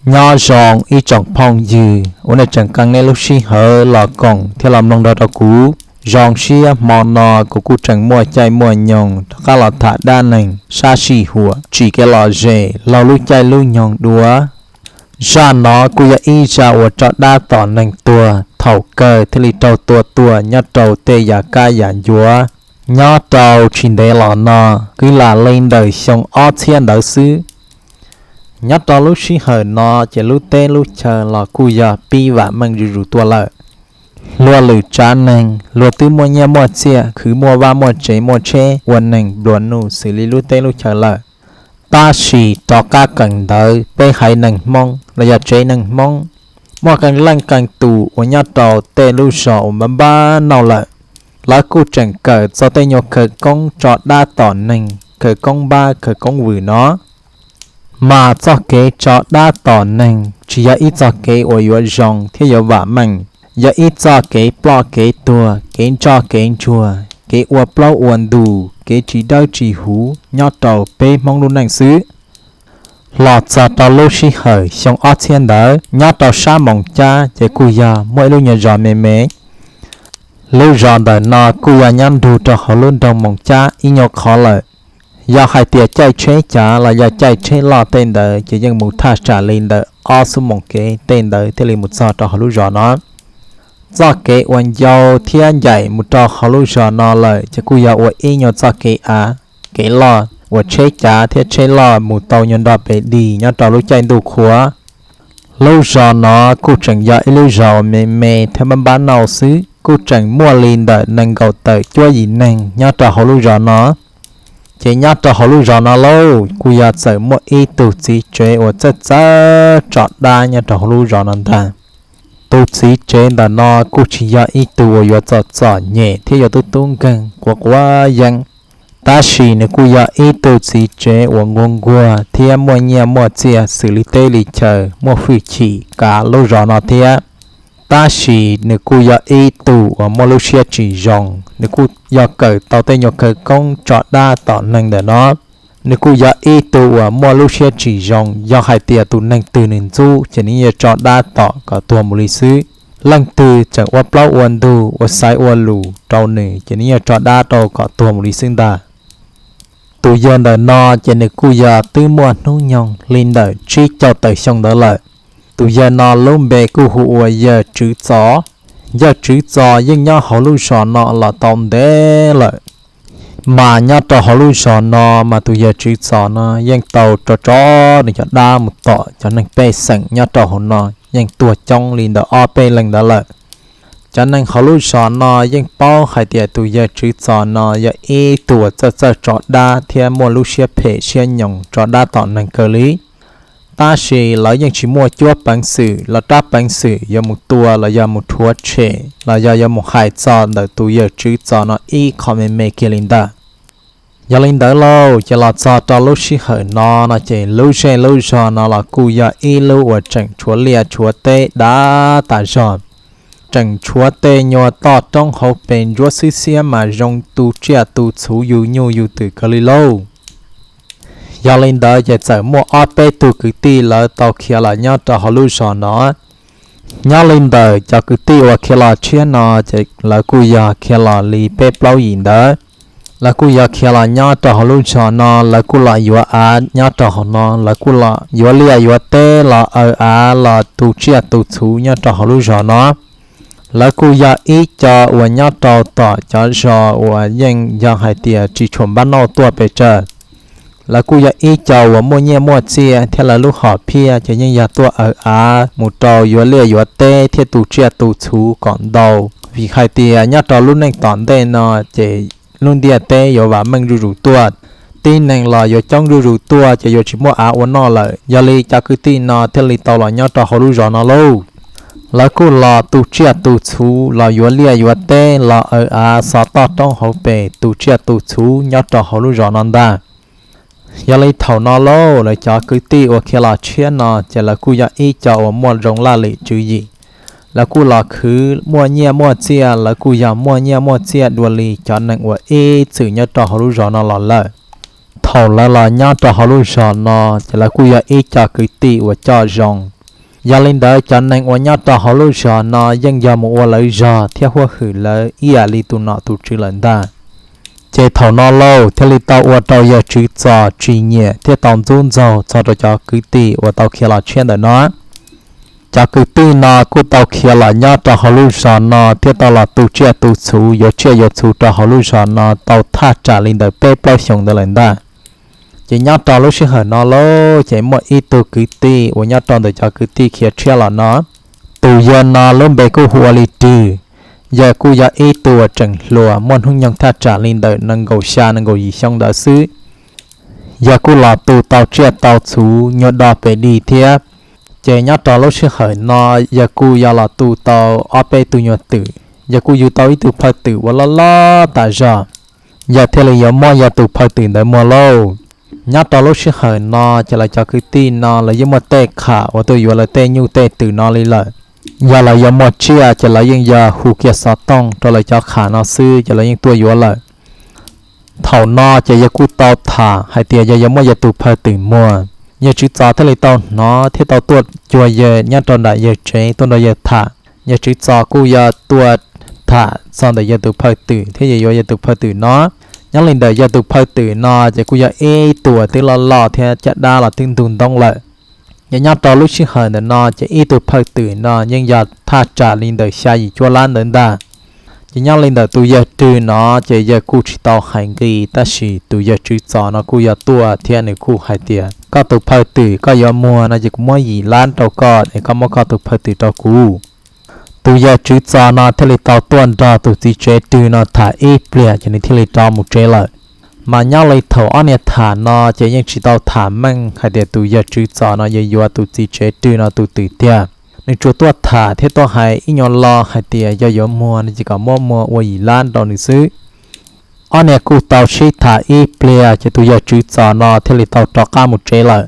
Nyob zoo ib tsoom phooj ywg uas nej tseem qee nej lub sij hawm los koom thiab los mloog nrog rau kuv. Zoo siab hmo no kuv kuj tseem muaj caij muaj nyoog rov qab los tham dab neeg sab sij huam tsim kev lom zem laug lub caij lub nyoog dua. Zaj no kuj yog ib zaj uas tso dab tom neeg tuag thaum kawg thiaj li raug tua tuag nyob rau tej yam kab yam ncuav. Nyob rau tsis ntev los no, kwv lam li ntawm xyoo ob txhiab ntawd xwb. Nyob rau lub sij hawm no ces lub teb lub chaw los kuj yog pib vam meej zuj zus tuaj lawm. Luag lwm tsav neeg luag twb muaj nyiaj muaj txiaj, khwv muaj vaj muaj tsev muaj tsheb, ua neeg nplua nuj xws li lub teb lub chaw lawm. Tab sis rov qab qees ntawd peb haiv neeg Hmoob los yog tsev neeg Hmoob, muaj qee leej qee tus uas nyob rau tej lub zos uas npab npab nauj lawm, lawv kuj tseem kawm txog tej nyuag khawv koob tso dab tom neeg, khawv koob npab khawv koob vwm no. Mas txoj kev tso dab tom neeg tsis yog ib txoj kev uas yuav zoo thiab yuav vam meej, yog ib txoj kev ploj kev tuag, kev ntsoj kev ntsuag, kev ua plaub ua ntug, kev tsis dawb tsis huv nyob rau peb Hmoob lub neej xwb. Los txog rau lub sij hawm xyoo ob txhiab ntawd nyob rau sab Moos Cab ces kuj yog muaj ib lub nyuag zos me me. Lub zos ntawm no kuj yog nyob nrug rau hauv lub nroog Moos Cab ib nyuag qhov lawm. Yog hais tias caij tsheb cav los yog caij tsheb loj tej ntawd ces yeej mus thaj tsam li ntawm ob xuab moos kev tej ntawd thiaj li mus txog rau hauv lub zos no. Txoj kev uas ncau thiab ncaim mus rau hauv lub zos no lawm ces kuj yog ua ib nyuag txoj kev av, kev loj uas tsheb cav thiab tsheb loj mus tau nyuag nrog pes dig nyob rau lub caij ntuj qhua. Lub zos no kuj tseem yog ib lub zos uas me me thiab npab npab nauj xwb, kuj tseem muaj li ntawm nees nkaum tawm cuaj yim neeg nyob rau hauv lub zos no. Ces nyob rau hauv lub zos no lauj, kuj yog txawm muaj ib tug txiv tsev uas txawj txawj tso dab nyob rau hauv lub zos no ntag. Tus txiv tsev ntawm no kuj tsis yog ib tug uas yuav txom txom nyem thiab yuav tub tub nkeeg quav quav yeeb, tab sis nws kuj yog ib tug txiv tsev uas nquag nquag thiab muaj nyiaj muaj txiaj xws li teb li chaw, muaj hwj chim kav lub zos no thiab. Tab sis nws kuj yog ib tug uas muaj lub siab tsis zoo, nws kuj yog kawm tau tej nyuag khawv koob tso dab tom neeg ntawm no. Nws kuj yog ib tug uas muaj lub siab tsis zoo, yog hais tias tus neeg twg nws ntxub ces nws yeej tso dab tom kom tuag mus li xwb. Leej twg tseem ua plaub ua ntug ua xaiv ua lus rau nws ces nws yeej tso dab rau kom tuag mus li xwb ntag. Tus yawg ntawm no ces nws kuj yog twb muaj hnub nyoog li ntawm tsib caug tawm xyoo ntawd lawm. Tus yawg no lub npe kuj hu ua yawg Tswv Txos. Yawg Tswv Txos yeej nyob hauv lub zos no los tau ntev lawm. Mas nyob rau hauv lub zos no mas tus yawg Tswv Txos no yeej tau tso tso nws cov dab mus tom cov neeg pej xeem nyob rau hauv no yeej tuag coob li ntawm ob peb leeg ntawd lawm. Cov neeg hauv lub zos no yeej paub hais tias tus yawg Tswv Txos no yog ib tug uas txawj txawj tso dab thiab muaj lub siab phem siab nyoos tso dab tom neeg kawg li. Tab sis lawv yeej tsis muaj cuab peev xwm los rab peev xwm yuav mus tua los yog mus rhuav tshem los yog yuav mus hais txog ntawm tus yawg Tswv Txos no ib qho me me kiag li ntawd. Yog li ntawd lauj, ces los txog rau lub sij hawm no no ces lub zej lub zog no los kuj yog ib lub uas tseem tshuav liaj tshuav teb dav tas zog. Tseem tshuav tej nyuag toj roob hauv pes ntsuab xwb xiab mas zoo tu tsiaj tu txhuv yug nyuj yug twm kawg li lauj. Yog li ntawd ces txawm muaj ob peb tug kwv tij lawv tau khiav los nyob rau hauv lub zos no. Nyob li ntawm cov kwv tij uas khiav los tshiab no ces lawv kuj yog khiav los li peb plaub yim ntawd. Lawv kuj yog khiav los nyob rau hauv lub zos no, lawv kuj los yuav av nyob rau hauv no, lawv kuj los yuav liaj yuav teb los aws av los tu tsiaj tu txhuv nyob rau hauv lub zos no. Lawv kuj yog ib co uas nyob rau tom cov zos uas yeej yog hais tias tsis tshua npab nauj tuaj pes tsawg. Lawv kuj yog ib co uas muaj nyiaj muaj txiaj thiab lawv lub hom phiaj ces yeej yog tuaj aws av mus rau yuav liaj yuav teb thiab tu tsiaj tu txhuv kom ntau. Vim hais tias nyob rau lub neej tom ntej no ces lub ntiaj teb yuav vam meej zuj zus tuaj, tib neeg los yuav coob zuj zus tuaj ces yuav tsis muaj av ua noj lawm. Yog li cov kwv tij no thiaj li tau los nyob rau hauv lub zos no lauj. Lawv kuj los tu tsiaj tu txhuv, los yuav liaj yuav teb, los aws av xov toj roob hauv pes, tu tsiaj tu txhuv nyob rau hauv lub zos no ntag. Yog li thaum no lauj, lawv cov kwv tij uas khiav los tshiab no ces lawv kuj yog ib co uas muaj zoo laj lim tswv yim. Lawv kuj los khwv muaj nyiaj muaj txiaj, lawv kuj yog muaj nyiaj muaj txiaj dua li cov neeg uas ib txwm nyob rau hauv lub zos no los lawm. Thaum lawv los nyob rau hauv lub zos no ces lawv kuj yog ib co kwv tij uas coj zoo, Yog li ntawd cov neeg uas nyob rau hauv lub zos no yeej yog mus ua lawv zog thiab huab hwm lawv ib yam li tus nom tus tswv lawm ntag. Ces thaum no lauj thiaj li tau ua rau yawg Tswv Txos tsis nyiam thiab tau ntxub ntxaug txog rau cov kwv tij uas tau khiav los tshiab ntawm no. Cov kwv tij no kuj tau khiav los nyob rau hauv lub zos no thiab tau los tu tsiaj tu txhu, yuav tsiaj yuav txhu rau hauv lub zos no tau thaj tsam li ntawm peb plaub xyoos ntawd lawm ntag. Ces nyob rau lub sij hawm no lauj, ces muaj ib tug kwv tij uas nyob rau ntawm cov kwv tij khiav tshiab los no. Tus yawg no lub npe kuj hu ua Lis Rwg. Yawg kuj yog ib tug uas tseem hluas, muaj hnub nyoog thaj tsam li ntawm nees nkaum xya nees nkaum yim xyoo ntawd xwb. Yawg kuj los tu tau tsiaj tau txhu nyuag do pes dig thiab. Ces nyob rau lub sij hawm no, yawg kuj yog los tu tau ob peb tug nyuag twm, yawg kuj yug tau ib tug phawj twm uas loj loj tas zog. Yawg thiaj li yuav muab yawg tus phawj twm ntawd muag lauj. Nyob rau lub sij hawm no ces lawv cov kwv tij no lawv yeej muaj tej qham uas tuaj yuav lawv tej nyuj tej twm no li lawm. Yog lawv yuav muag tsiaj ces lawv yeej yog hu kiag xov tooj rau lawv cov qham no xwb ces lawv yeej tuaj yuav lawm. Thaum no ces yawg kuj tau tham hais tias yog yuav muab yawg tus phawj twm muag. Yawg Tswv Txos thiaj li tau hnov thiab tau tuaj cuag yawg nyob rau nram yawg tsev tuaj nrog yawg tham. Yawg Tswv Txos kuj yog tuaj tham txog ntawm yawg tus phawj twm thiab yawg yuav yawg tus phawj twm no. Nyob li ntawm yawg tus phawj twm no ces kuj yog ib tug uas twb loj loj thiab caj dab los twb ntug ntoob lawm. Ces nyob rau lub sij hawm ntawm no ces ib tug phawj twm no yeej yog thaj tsam li ntawm xya yim cuaj lab ntawd ntag. Ces nyob li ntawm tus yawg Rwg no ces yawg kuj tsis tau hais nqi, tab sis tus yawg Tswv Txos no kuj yog tuaj thiab nws kuj hais tias, koj tus phawj twm koj yuav muag no ces kuv muab yim lab rau koj es koj muab koj tus phawj twm rau kuv. Tus yawg Tswv Txos no thiaj li tau tuaj nrog tus txiv tsev Rwg no tham ib pliag ces nws thiaj li rov mus tsev lawm. Mas nyob li thaum ob niag tham no ces yeej tsis tau tham meej hais tias tus yawg Tswv Txos no yuav yuav tus txiv tsev Rwg no tus twm tiag. Nws tsuas tuaj tham thiab tuaj hais ib nyuag lo hais tias yog yuav muag no ces kom muab muag ua yim lab rau nws xwb. Ob niag kuj tau sib tham ib pliag ces tus yawg Tswv Txos no thiaj li tau rov qab mus tsev lawm.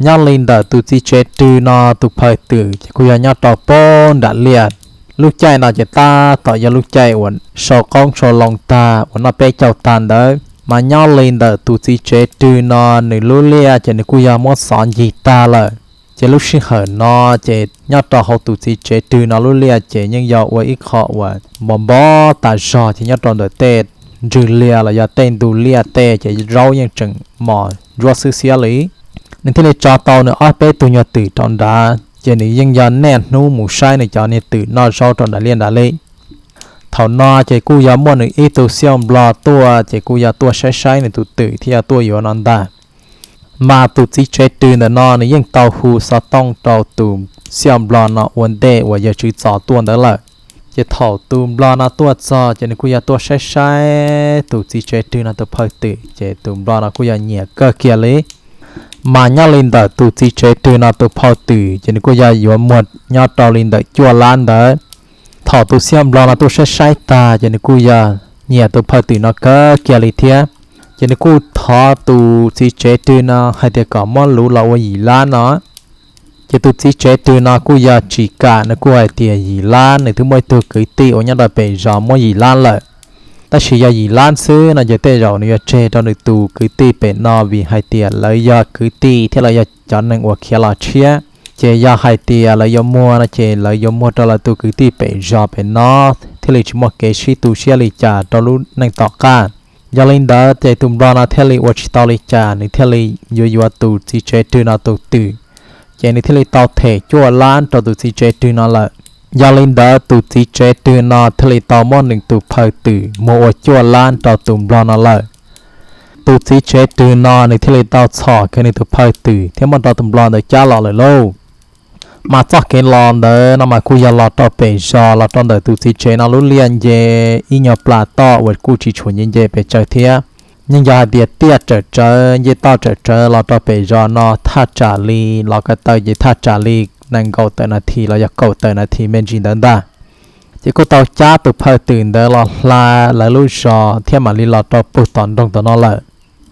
Nyob li ntawm tus txiv tsev Rwg no tus phawj twm ces kuj yog nyob rau pem nram liaj. Lub caij no ces tab tom yog lub caij uas sau qoob sau loo tag uas noj peb caug tag ntawd, mas nyob li ntawm tus txiv tsev Rwg no nws lub liaj ces nws kuj yog muab xov ncig tag lawm. Ces lub sij hawm no ces nyob rau hauv tus txiv tsev Rwg no lub liaj ces yeej yog ua ib qho uas npov npov tas zog, ces nyob rau ntawm tej ntswg liaj los yog tej ntug liaj tej ces zaub yeej tseem mos ntsuab xwb xiab li. Nws thiaj li tso tau nws ob peb tug nyuag twm rau nrad, ces nws yeej yog niaj hnub mus saib nws cov niag twm noj zaub rau nram liaj nram li. Thaum no ces kuj yog muaj nws ib tug xiaj nplog tuaj, ces kuj yog tuaj saib saib nws tus twm thiab yog tuaj yuav no ntag. Mas tus txiv tsev Rwg ntawm no nws yeej tau hu xov tooj rau tus xiaj nplog no ua ntej uas yawg Tswv Txos tuaj ntawd lawm. Ces thaum tus nplog no tuaj txog ces nws kuj yog tuaj saib saib tus txiv tsev Rwg no tus phawj twm, ces tus nplog no kuj yog nyiam kawg kiag li. Mas nyob li ntawm tus txiv tsev Rwg no tus phawj twm ces nws kuj yog yuav muag nyob rau li ntawm cuaj lab ntawd. Thaum tus xiaj nplog no tuaj saib saib tag ces nws kuj yog nyiam tus phawj twm no kawg kiag li thiab. Ces nws kuj thov tus txiv tsev Rwg no hais tias kom muab luv los ua yim lab no. Ces tus txiv tsev Rwg no kuj yog tsis kam, nws kuj hais tias yim lab nws twb muaj ib tug kwv tij uas nyob rau pem zos muab yim lab lawm. Tab sis yog yim lab xwb no ces tej zaum nws yuav tseg rau nws tus kwv tij pem no, vim hais tias lawv yog kwv tij thiab lawv yog cov neeg uas khiav los tshiab. Ces yog hais tias lawv yuav muag no ces lawv yuav muag rau lawv tus kwv tij pem zos pem no thiaj li tsis muaj kev sib tu siab li cas rau lub neej tom qab. Yog li ntawd ces tus nplog no thiaj li ua tsis tau li cas, nws thiaj li yuav yuav tus txiv tsev Rwg no tus twm. Ces nws thiaj li tau them cuaj lab rau tus txiv tsev Rwg no lawm. Yog li ntawd tus txiv tsev Rwg no thiaj li tau muab nws tus phawj twm muag ua cuaj lab rau tus nplog no lawm. Tus txiv tsev Rwg no nws thiaj li tau txhom kiag nws tus phawj twm thiab muab rau tus nplog ntawd cab los lawm lauj. Mas txoj kev los ntawd no mas kuj yog los rau pem zos, los rau ntawm tus txiv tsev no lub liaj nce ib nyuag plas toj uas kuj tsis tshua nce nce pes tsawg thiab. Yeej yog hais tias tiaj tsawm tsawv nce toj tsawm tsawv los rau pem zos no thaj tsam li, los ko taw ces thaj tsam li nees nkaum tawm nas this los yog kaum tawm nas this me ntsis ntawd ntag. Ces kuj tau cab tus phawj twm ntawd los hla lawv lub zos thiab mam li los rau puag tom nroog tom no lawm.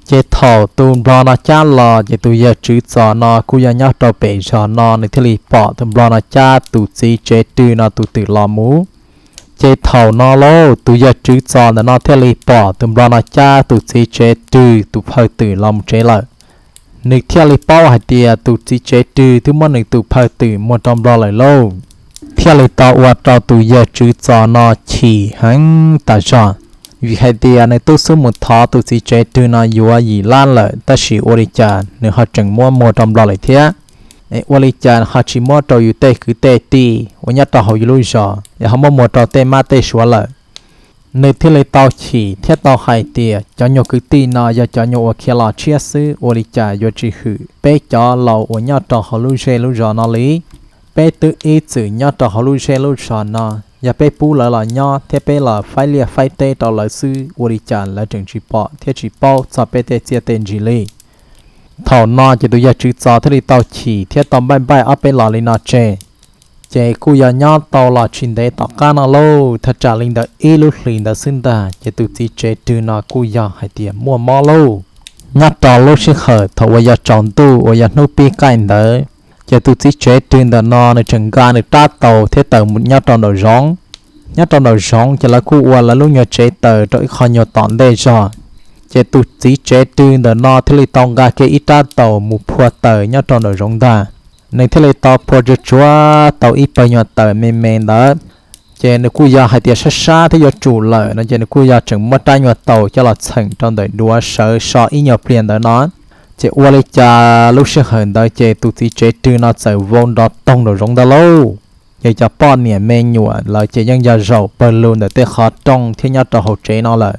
Ces thaum tus nplog no cab los ces tus yawg Tswv Txos no kuj yog nyob rau pem zos no, nws thiaj li pom tus nplog no cab tus txiv tsev Rwg no tus twm los mus. Ces thaum no lauj, tus yawg Tswv Txos ntawm no thiaj li pom tus nplog no cab tus txiv tsev Rwg tus phawj twm los mus tsev lawm. Nws thiaj li paub hais tias tus txiv tsev twg twb muab nws tus phawj twm muag rau Nplog lawm lauj. Thiaj li tau ua rau tus yawg Tswv Txos no chim heev tas zog, vim hais tias nws twb xub mus thov tus txiv tsev twg no yuav yim lab lawm tab sis ua li cas nws ho tseem muab muag rau Nplog lawm thiab. Es ua li cas ho tsis muab rau yus tej kwv tej tij uas nyob rau hauv yus lub zos es ho muab muag rau tej mab tej suav lawm? Nws thiaj li tau chim thiab tau hais tias cov nyuag kwv tij no yog cov nyuag uas khiav los tshiab xwb, ua li cas yuav tsis hwm peb cov laus uas nyob rau hauv lub zej lub zos no li. Peb twb ib txwm nyob rau hauv lub zej lub zos no, yog peb pub lawv los nyob thiab peb los faib liaj faib teb rau lawv xwb, ua li cas lawv tseem tsis pom thiab tsis paub txog peb tej txiaj tej ntsig li. Thaum no ces tus yawg Tswv Txos thiaj li tau chim thiab tau npaij npaij ob peb los li no tseg. Ces kuj yog nyob tau los tsis ntev tom qab no lauj, thaj tsam li ntawm ib lub hlis ntawd xwb ntag ces tus txiv tsev twg no kuj yog hais tias muaj mob lauj. Nyob rau lub sij hawm thaum uas yog tsaus ntuj uas yog hnub pib qaij ntawd, ces tus txiv tsev twg ntawm no nws tseem nqa nws rab taus thiab taws mus nyob rau nraum zoov. Nyob rau nraum zoov ces lawv kuj ua lawv lub nyuag tsev taws rau ib qho nyuag tom ntej zog. Ces tus txiv tsev twg ntawm no thiaj li tau nqa kiag ib rab taus mus phua taws nyob rau nraum zoov ntag. Nws thiaj li tau phua tsuag tsuag tau ib pawg nyuag taws me me ntawd. Ces nws kuj yog hais tias sab sab thiab yuav tsum lawm no ces nws kuj yog tseem muab rab nyuag taus coj los txheem rau ntawm duav sawv so ib nyuag pliag ntawd no. Ces ua li cas lub sij hawm ntawd ces tus txiv tsev twg no txawm vau nrov toog nraum zoov ntawd lauj. Ces cov poj niam me nyuam lawv ces yeej yog zaum pawg lug ntawm tej qhov rooj thiab nyob rau hauv tsev no lawm.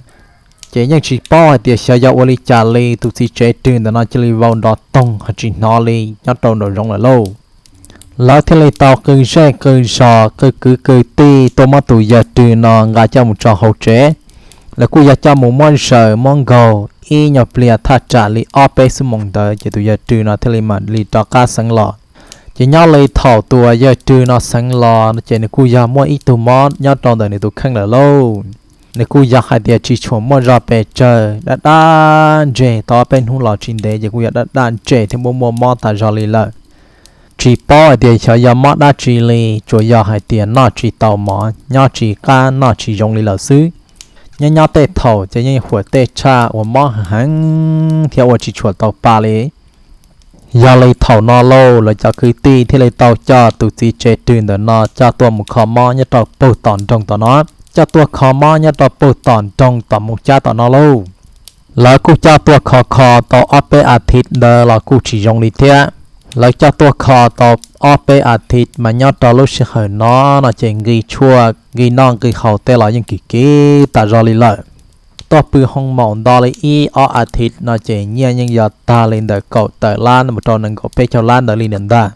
Ces yeej tsis paub hais tias xyov yog ua li cas li tus txiv tsev twg ntawm no cia li vau nrov toog ho tsis hnov li nyob rau nraum zoov lawm lauj. Lawv thiaj li tau qw zej qw zos qw kwv qw tij tuaj muab tus yawg twg no nqa coj mus tso hauv tsev. Lawv kuj yog coj mus muab zaws muab nkaug ib nyuag pliag thaj tsam li ob peb xuab moos ntawd ces tus yawg twg no thiaj li mam li rov qab xeev los. Ces nyob li thaum tus yawg twg no xeev los ces nws kuj yog muaj ib tug mob nyob rau ntawm nws tus kheej lawm lauj. Nws kuj yog hais tias tsis tshua muaj zog pes tsawg, daj daj ntseg tau ob peb hnub los tsis ntev ces kuj yog daj daj ntseg thiab muaj muaj mob tas zog li lawm. Tsis paub hais tias xyov yog mob dab tsi li, tsuas yog hais tias noj tsis tau mov, nyob tsis qab noj tsis zoo li lawm xwb. Nyob nyob tej thaum ces yeej huam tej tshaj uas mob heev thiab ua tsis tshua tau pa li. Yog li thaum no lauj, lawv cov kwv tij thiaj li tau coj tus txiv tsev twg ntawm no coj tuaj mus kho mob nyob rau puag tom nroog tom no. Coj tuaj kho mob nyob rau puag tom nroog tom Moos Cab tom no lauj. Lawv kuj coj tuaj kho kho tau ob peb a thiv ntawd los kuj tsis zoo li thiab. Lawv coj tuaj kho tau ob peb a thiv mas nyob rau lub sij hawm no no ces nqi tshuaj nqi noj nqi haus tej los yeej kim kim tas zog li lawm. Tuaj pw hoo maum nto li ib ob a thiv no ces nyiaj yeej yog tag li ntawm kaum tawm lab mus rau nees nkaum peb caug lab ntawd li ntag.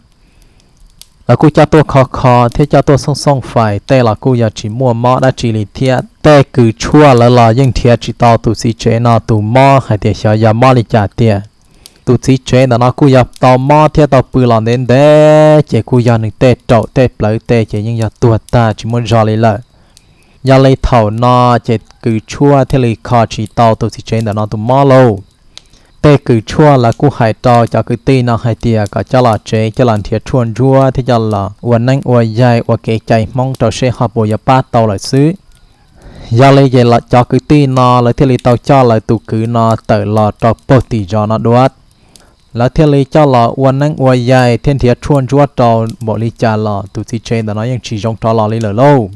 Lawv kuj coj tuaj kho kho thiab coj tuaj xooj xooj fais tej los kuj yog tsis muaj mob dab tsi li thiab. Tej kws tshuaj lawv los yeej nrhiav tsis tau tus txiv tsev no tus mob hais tias xyov yog mob li cas tiag. Tus txiv tsev ntawm no kuj yog tau mob thiab tau pw los ntev ntev ces kuj yog nws tej raum tej plawv tej ces yeej yog tuag tag tsis muaj zog li lawm. Yog li thaum no ces kws tshuaj thiaj li kho tsis tau tus txiv tsev ntawm no tus mob lauj. Tej kws tshuaj lawv kuj hais rau cov kwv tij no hais tias kom coj los tsev coj los nrhiav tshuaj ntsuab thiab coj los ua neeb ua yaig ua kev cai Hmoob rau seb ho puas yuav pab tau lawm xwb. Yog li ces cov kwv tij no lawv thiaj li tau coj lawv tus kwv no tawm los rau puag tim zos no dua. Lawv thiaj li coj los ua neeb ua yaig thiab nrhiav tshuaj ntsuab rau npaum li cas los tus txiv tsev ntawm no yeej tsis zoo rov los li lawm lauj.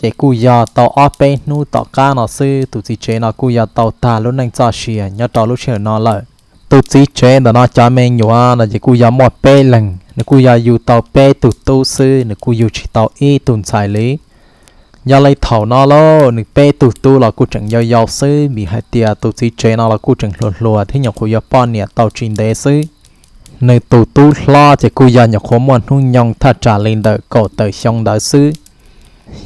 Ces kuj yog tau ob peb hnub tom qab no xwb tus txiv tsev no kuj yog tau tag lub neej txoj sia nyob rau lub sij hawm no lawm. Tus txiv tsev ntawm no cov me nyuam no ces kuj yog muaj peb leeg, nws kuj yog yug tau peb tug tub xwb, nws kuj yug tsis tau ib tug ntxhais li. Yog li thaum no lauj, nws peb tug tub los kuj tseem yau yau xwb vim hais tias tus txiv tsev no los kuj tseem hluas hluas thiab nyuam qhuav yuav poj niam tau tsis ntev xwb. Nws tus tub hlob ces kuj yog nyuam qhuav muaj hnub nyoog thaj tsam li ntawm kaum tawm xyoo ntawd xwb.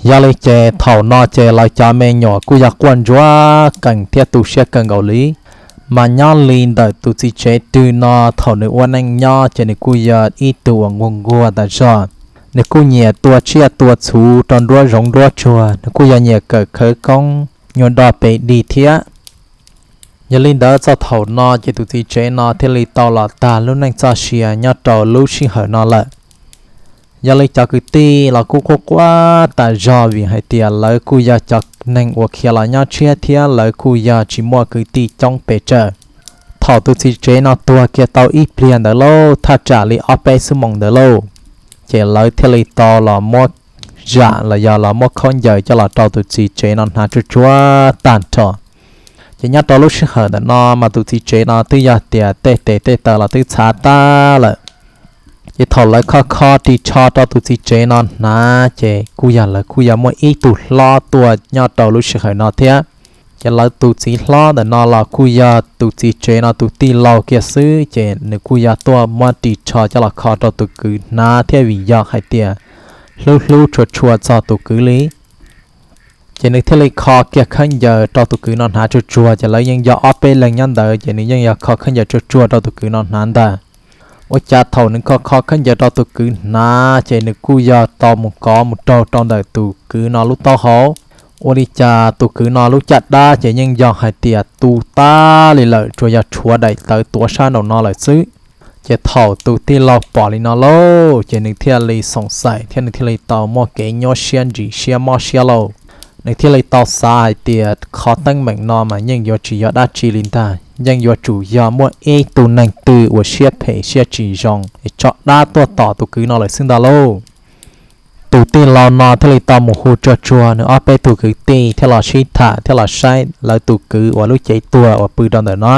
Yog li ces thaum no ces lawv cov me nyuam kuj yog quaj ntsuag kawg thiab tu siab kawg nkaus li. Mas nyob li ntawm tus txiv tsev twg no thaum nws ua neej nyob ces nws kuj yog ib tug uas nquag nquag tas zog. Nws kuj nyiam tua tsiaj tua txhu rau nruab zoov nruab tsuag, nws kuj yog nyiam kawm khawv koob nyuag do pes dig thiab. Yog li ntawd txog thaum no ces tus txiv tsev no thiaj li tau los tag lub neej txoj sia nyob rau lub sij hawm no lawm. Yog li cov kwv tij los kuj quaj quaj tas zog vim hais tias lawv kuj yog cov neeg uas khiav los nyob tshiab thiab lawv kuj yog tsis muaj kwv tij coob pes tsawg. Thaum tus txiv tsev no tuag kiag tau ib pliag ntawd lauj, thaj tsam li ob peb xuab moos ntawd lauj, ces lawv thiaj li tau los muab zam los yog los muab khaub ncaws coj los rau tus txiv tsev no hnav tsuag tsuag tag nrho. Ces nyob rau lub sij hawm ntawm no mas tus txiv tsev no twb yog tias tej tes tej taw los twb txhav tag lawm. Ces thaum lawv kho kho ris tsho rau tus txiv tsev no hnav ces kuj yog lawv kuj yog muaj ib tug hlob tuaj nyob rau lub sij hawm no thiab. Ces lawv tus txiv hlob ntawm no los kuj yog tus txiv tsev no tus tij laug kiag xwb, ces nws kuj yog tuaj muab ris tsho coj los kho rau tus kwv hnav thiab vim yog hais tias hlub hlub tshua tshua txog tus kwv li. Ces nws thiaj li kho kiag khaub ncaws rau tus kwv no hnav tsuag tsuag, ces lawv yeej yog ob peb leeg nyob ntawd, ces nws yeej yog kho khaub ncaws tsuag tsuag rau tus kwv no hnav ntag. Ua cas thaum nws kho kho khaub ncaws rau tus kwv hnav, ces nws kuj yog tau mus kov mus raug rau ntawm tus kwv no lub taub hau. Ua li cas tus kwv no lub caj dab ces yeej yog hais tias tu tag li lawm, tsuas yog tshuav daim tawv tuav sab nraum no lawm xwb. Ces thaum tus tij laug pom li no lauj, ces nws thiaj li xoom xaim thiab nws thiaj li tau muaj kev nyuaj siab ntsim siab mob siab lauj. Nws thiaj li tau xav hais tias qhov teeb meem no mas yeej yuav tsis yog dab tsi li ntag, yeej yuav tsum yog muaj ib tug neeg twg uas siab phem siab tsis zoo es tso dab tuaj tom tus kwv no lawm xwb ntag lauj. Tus tij laug no thiaj li tau mus hu tsuag tsuag nws ob peb tug kwv tij thiab los sib tham thiab los saib lawv tus kwv uas lub cev tuag uas pw rau ntawm no.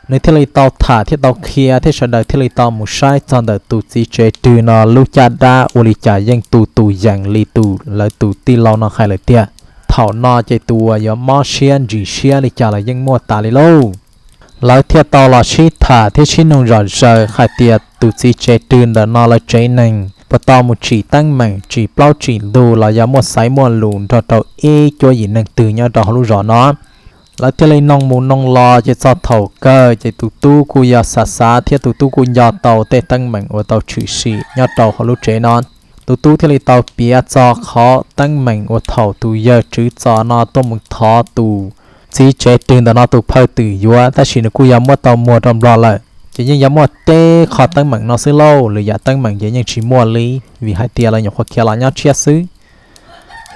Nws thiaj li tau tham thiab tau qhia thiab sawv daws thiaj li tau mus saib txog ntawm tus txiv tsev rwg no lub caj dab ua li cas yeej tu tus yees li tus lawv tus tij laug no hais lawm tiag. Thaum no ces tus uas yuav mob siab ntsim siab li cas los yeej muaj tas li lauj. Lawv thiaj tau los sib tham thiab sib nug zom zaws hais tias tus txiv tsev rwg ntawm no lawv tsev neeg puas tau mus tsim teeb meem tsim plaub tsim ntug los yog muaj xaiv muaj lus nrog rau ib cuab yim neeg twg nyob rau hauv lub zos no. Lawv thiaj li nug mus nug los ces txog thaum kawg ces tus tub kuj yog xav xav thiab tus tub kuj nco tau tej teeb meem uas tau tshwm sim nyob rau hauv lub tsev no. Tus tub thiaj li tau piav txog qhov teeb meem uas thaum tus yawg Tswv Txos no tuaj mus thov tus txiv tsev rwg ntawm no tus phawj twm yuav, tab sis nws kuj yog muab tau muag rau Nplog lawm. Ces yeej yog muaj teb qhov teeb meem no xwb lauj, lwm yam teeb meem ces yeej tsis muaj li, vim hais tias lawv nyuam qhuav khiav los nyob tshiab xwb.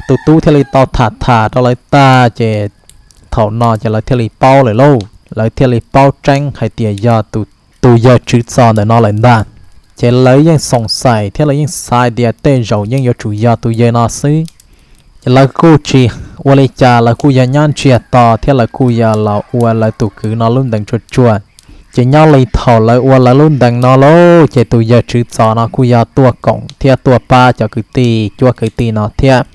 Tus tub thiaj li tau tham tham rau lawv tag ces thaum no ces lawv thiaj li paub lawm lauj, lawv thiaj li paub tseeb hais tias yog tus yawg Tswv Txos ntawm no lawm ntag. Ces lawv yeej xoom xaim thiab lawv yeej xav hais tias tej zaum yeej yuav tsum yog tus yawg no xwb. Ces lawv kuj tsis ua li cas, lawv kuj yog nyob ntsiag to thiab lawv kuj yog los ua lawv tus kwv no lub ntees tsuag tsuag. Ces nyob li thaum lawv ua lawv lub ntees no lauj, ces tus yawg Tswv Txos no kuj yog tuaj koom thiab tuaj pab cov kwv tij cuab kwv tij no thiab.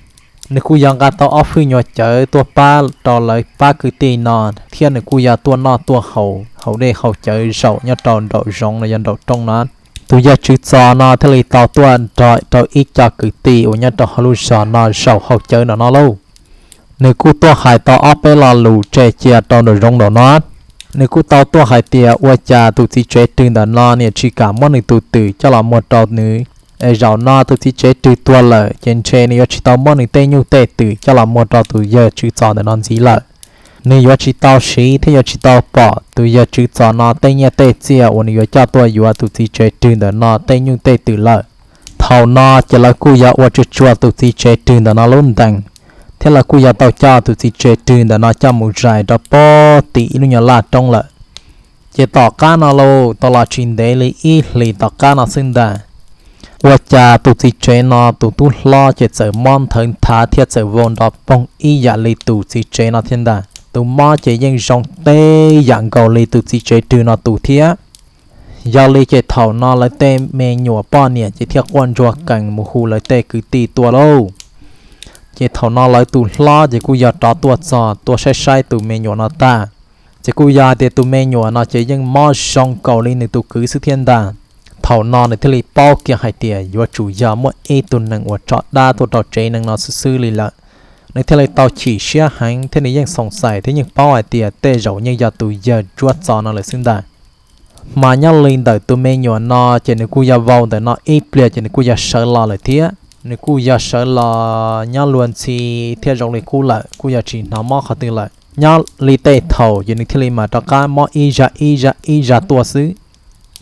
Nws kuj yog nqa tau ob fwj nyuag cawv tuaj pab rau lawv pab kwv tij no, thiab nws kuj yog tuaj noj tuaj haus, haus dej haus cawv zaum nyob rau nraum zoov los yog nraum rooj no. Tus yawg Tswv Txos no thiaj li tau tuaj nrog rau ib co kwv tij uas nyob rau hauv lub zos no zaum haus cawv nraum no lauj. Nws kuj tuaj hais tau ob peb lo lus tseg cia rau nraum zoov nraum no. Nws kuj tau tuaj hais tias ua cas tus txiv tsev rwg ntawm no niam tsis kam muab nws tus twm coj los muag rau nws, es zaum no tus txiv tsev rwg tuag lawm ces ntshe nws yuav tsis tau muab nws tej nyuj tej twm coj los muag rau tus yawg Tswv Txos ntawm no ntxiv lawm. Nws yuav tsis tau siv thiab yuav tsis tau pom tus yawg Tswv Txos no tej nyiaj tej txiaj uas nws yuav coj tuaj yuav tus txiv tsev rwg ntawm no tej nyuj tej twm lawm. Thaum no ces lawv kuj yog ua tsuag tsuag tus txiv tsev rwg ntawm no lub ntees, thiab lawv kuj yog tau coj tus txiv tsev rwg ntawm no coj mus zais rau pem tim ib lub nyuag laj roob lawm. Ces tom qab no lauj, tau los tsis ntev li ib hlis tom qab no xwb ntag, ua cas tus txiv tsev no tus tub hlob ces txawm mob nthawv nthav thiab txawm vau nrov poog ib yam li tus txiv tsev no thiab ntag. Tus mob ces yeej zoo tej yam nkaus li tus txiv tsev rwg no tus thiab. Yog li ces thaum no lawv tej me nyuam poj niam ces thiaj quaj ntsuag qees mus hu lawv tej kwv tij tuaj lauj. Ces thaum no lawv tus hlob ces kuj yog rov tuaj txog tuaj saib saib tus me nyuam no tag. Ces kuj yog hais tias tus me nyuam no ces yeej mob zoo nkaus li nws tus kwv xwb thiab ntag. Thaum no nws thiaj li paub kiag hais tias yuav tsum yog muaj ib tug neeg uas tso dab tuaj rau tsev neeg no xwb xwb li lawm. Nws thiaj li tau chim siab heev thiab nws yeej xoom xaim thiab yeej paub hais tias tej zaum yeej yog tus yawg Tswv Txos no lawm xwb ntag. Mas nyob li ntawm tus me nyuam no ces nws kuj yog vau ntawm no ib pliag ces nws kuj yog sawv los lawm thiab. Nws kuj yog sawv los nyob luag ntxhi thiab zoo li qub lawm, kuj yog tsis hnov mob qhov twg lawm. Nyob li tej thaum ces nws thiaj li mam rov qab mob ib zaj ib zaj ib zaj tuaj xwb.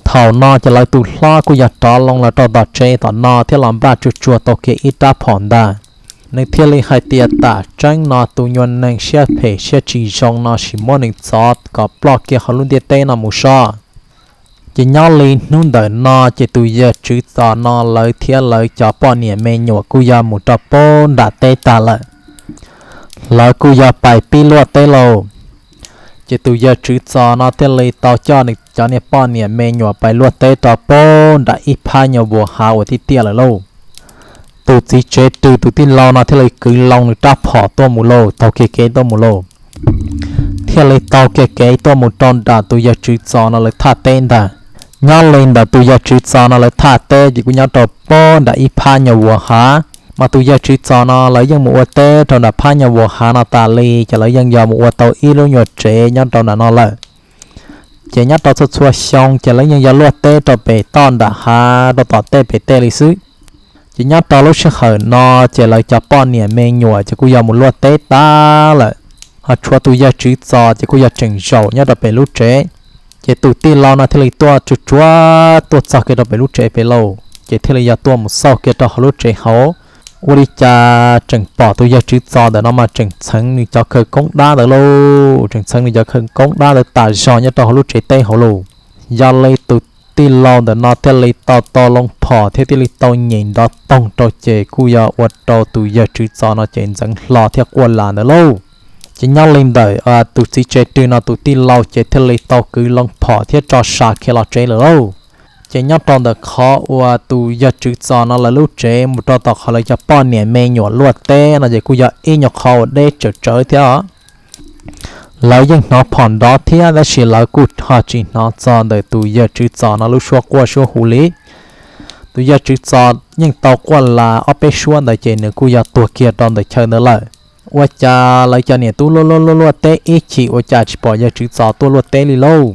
Thaum no ces lawv tus hlob kuj yog rov loo los rau tom tsev tom no thiab los npaj tsuag tsuag tau kiag ib rab phom ntag. Nws thiaj li hais tias tam tseeb no tus nyuag neeg siab phem siab tsis zoo no sim muab nws txov kom ploj kiag hauv lub ntiaj teb no mus so. Ces nyob li hnub ntawm no ces tus yawg Tswv Txos no lawv thiab lawv cov poj niam me nyuam kuj yog mus rau pem nram teb tag lawm. Lawv kuj yog pais pib luaj teb lauj. Ces tus yawg Tswv Txos no thiaj li tau coj nws cov niag poj niam me nyuam pais luaj teb rau pem nram ib phab nyuag vuas hav uas tiaj tiaj lawm lauj. Tus txiv tsev twg tus tij laug no thiaj li kwv loo nws rab phom tuaj mus lauj, taug kev kev tuaj mus lauj. Thiaj li taug kev kev tuaj mus rau nram tus yawg Tswv Txos no lawv thaj teb ntag. Nyob li ntawm tus yawg Tswv Txos no lawv thaj teb ces kuj nyob rau pem nram ib phab nyuag vuas hav. Mas tus yawg Tswv Txos no lawv yeej mus ua teb rau nram phab nyuag vuas hav no tas li ces lawv yeej yog mus ua tau ib lub nyuag tsev nyob rau nram no lawm. Ces nyob rau txhua txhua xyoo ces lawv yeej yog luaj teb rau pem toj nram hav rau tom tej pem tej li xwb. Ces nyob rau lub sij hawm no ces lawv cov poj niam me nyuam ces kuj yog mus luaj teb tag lawm, ho tshuav tus yawg Tswv Txos ces kuj yog tseem zaum nyob rau pem lub tsev. Ces tus tij laug no thiaj li tuaj tsuag tsuag tuaj txog kiag rau pem lub tsev pem lauj, ces thiaj li yog tuaj mus xauj kiag rau hauv lub tsev hauv. Ua li cas tseem pom tus yawg Tswv Txos ntawm no mas tseem txheev nws cov khawv koob dab ntawd lauj, tseem txheev nws cov khawv koob dab ntawd tas zog nyob rau hauv lub tsev teb hauv lauj. Yog li tus tij laug ntawm no thiaj li tau tau loo phom thiab thiaj li tau nyem nrov toog rau ces kuj yog ua rau tus yawg Tswv Txos no ces ntxeev hlo thiab quaj las ntawd lauj. Ces nyob li ntawm tus txiv tsev twg no tus tij laug ces thiaj li tau kwv loo phom thiab tso sa khiav los tsev lawm lauj. Ces nyob rau ntawm qhov uas tus yawg Tswv Txos no lawv lub tsev mus rau tom qhov lawv cov poj niam me nyuam luaj teb no ces kuj yog ib nyuag qhov uas deb tsawv tsawv thiab os. Lawv yeej hnov phom nrov thiab tab sis lawv kuj ho tsis hnov txog ntawm tus yawg Tswv Txos no lub suab quaj suab hu li. Tus yawg Tswv Txos yeej tau quaj las ob peb suab ntawd ces nws kuj yog tuag kiag rau ntawm chaw ntawd lawm. Ua cas lawv cov niam tub luaj luaj luaj luaj teb ib chim ua cas tsis pom yawg Tswv Txos tuaj luaj teb li lauj.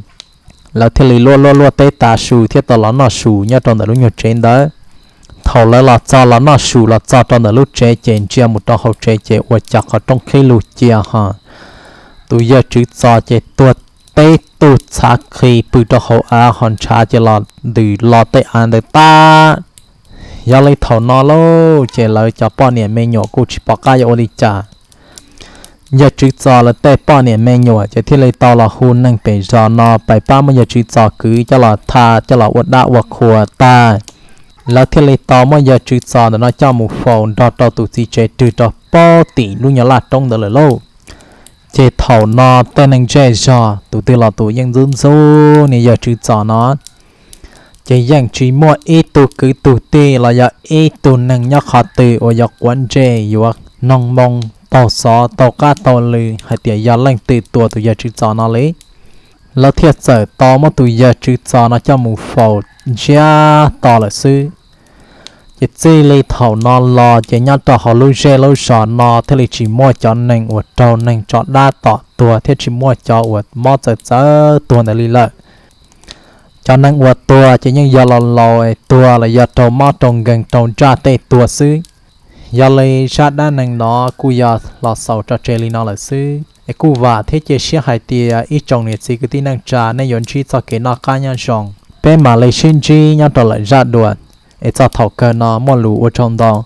Lawv thiaj li luaj luaj luaj teb tas su thiab tau los noj su nyob rau ntawm lub nyuag tsev ntawd. Thaum lawv los txog los noj su los txog rau ntawm lub tsev ces ntsia mus rau hauv tsev ces ua cas qhov rooj qhib lug cia ho tus yawg Tswv Txos ces tuag teb tug txhav qhi pw rau hauv av ho ntshav ces los ntws lo tej av ntawd tag. Yog li thaum no lauj ces lawv cov poj niam me nyuam kuj tsis pom qab yuav ua li cas. Yawg Tswv Txos lawv tej poj niam me nyuam ces thiaj li tau los hu neeg pem zos no pais pab muab yawg Tswv Txos kwv coj los tha coj los ua dab ua qhua tag. Lawv thiaj li tau muab yawg Tswv Txos ntawm no coj mus faus nrog rau tus txiv tsev rwg rau pem tim lub nyuag laj roob ntawd lawm lauj. Ces thaum no tej neeg zej zog tus twg los tus yeej ntxub ntxub niag yawg Tswv Txos no, ces yeej tsis muaj ib tug kwv tug tij los yog ib tug neeg nyob qhov twg uas yuav quav ntsej yuav noog moo taug xov tau qab tau lw hais tias yog leej twg tua tus yawg Tswv Txos no li. Lawv thiaj txawm tau muab tus yawg Tswv Txos no coj mus faus ntsiag to lawm xwb. Ces txij li thaum no los ces nyob rau hauv lub zej lub zos no thiaj li tsis muaj cov neeg uas raug neeg tso dab tom tuag thiab tsis muaj cov uas mob txawv txawv tuag ntawd li lawm. Cov neeg uas tuag ces yeej yog laus laus es tuag los yog raug mob raug nkeeg raug ntsaj tej tuag xwb. Yog li zaj dab neeg no kuj yog los xaus tso tseg li no lawm xwb es kuj vam thiab cia siab hais tias ib tsoom niam txiv kwv tij neej tsa nej yuav ntsib txoj kev noj qab nyob zoo. Peb mam li sib ntsib nyob rau lawm zaj dua, es txog thaum kawg no muaj lus ua tsaug ntau.